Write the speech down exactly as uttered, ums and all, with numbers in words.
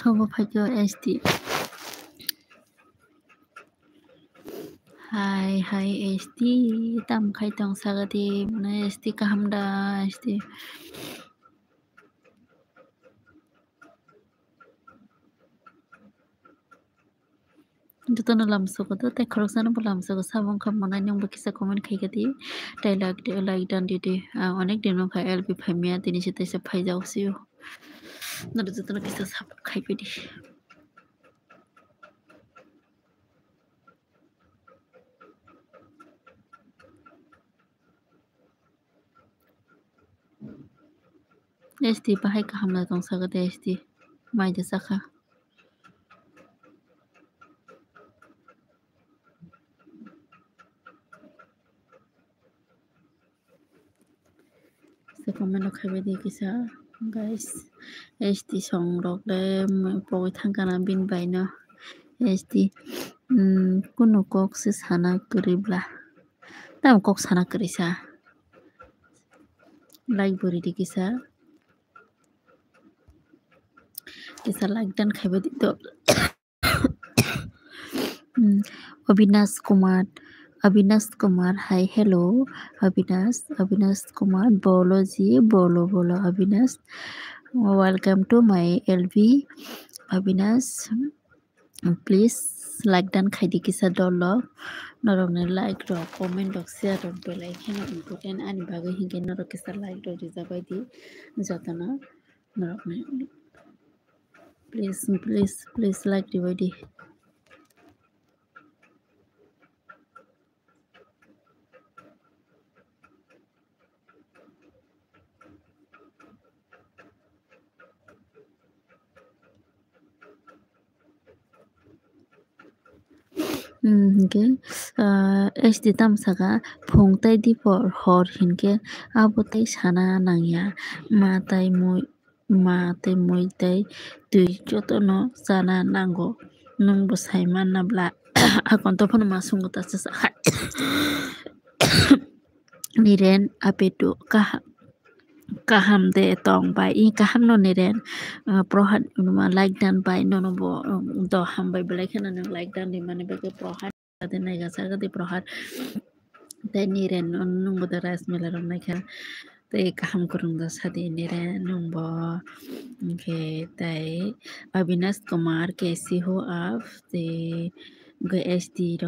Obo phaikhe S D. Hai, hai, S D, tam khai tong saga di, mane S D kaham da, S D. Jotono lamsogo do, tei khoroksano bo lamsogo, sabo wngkha mwnai, nwngbo kisa comment khaikha di, tei like, like dan di di. Ah, onek din wngkha L B phaimaya, tini se teisa phaijak sio. Noro jotono kisa support khaipai di. S D bahai kaham na tong saga de S D. Mai de sakha. Kisa comment rok khaibai di kisa, guys. S D song rok le pogwi thangkha na bini bai no. S D, mm, kunu kok se sana kwrwi bla. Tamo kok sana kwrwi sa. Like bo ridi kisa. Kisa like dan khaibai di to. Hmm, Avinash Kumar, Avinash Kumar, hi, hello, Avinash, Avinash Kumar, bolo ji, bolo, bolo, Avinash. Welcome to my L B, Avinash. Please like dan khaidi kisa dolo. Norokni like rok, comment rok, share rok belai kheno important ani bagwi, hinkhe norok kisa like rok rijak bai di jotono norokni. Please, please, please like ribai di. Hmm, hinkhe, ah, S D tam saka, phung tei dipor hor hinkhe abo tei sana nangya. Ma tai mui, ma tei mui tei twi jotono chana nango. Nwng bo sai manna bla. Akon to phano ma sungo ta cha cha hai. Niren apetu kaha-, kaham de tong bai. I kaham no Niren, ah, Prohad, um, like dan bai nono bo, um, do hambai belai kheno nwng like dan rimani bagwi Prohad de naiga saga de Prohad. Tei Niren nwng bo do Rajmela rok naikha. Tei kaham kwrwng do sadi Niren nwng bo. Hinkhe tei Avinash Kumar, kaise ho aap, tei S D rok.